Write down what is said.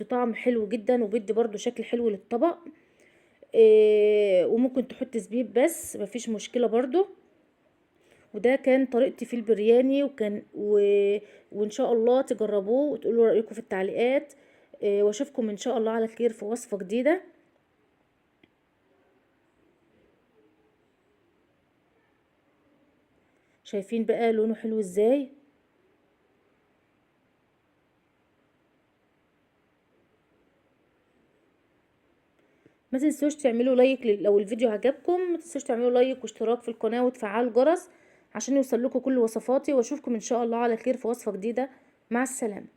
طعم حلو جدا، وبيدي برضو شكل حلو للطبق. وممكن تحط زبيب بس، مفيش مشكلة برضو. وده كان طريقتي في البرياني، وان شاء الله تجربوه وتقولوا رأيكم في التعليقات. واشوفكم ان شاء الله على خير في وصفة جديدة. شايفين بقى لونه حلو ازاي؟ ما تنسوش تعملوا like لو الفيديو عجبكم، ما تنسوش تعملوا like واشتراك في القناة وتفعلوا الجرس عشان يوصل لكم كل وصفاتي. واشوفكم ان شاء الله على خير في وصفة جديدة. مع السلامة.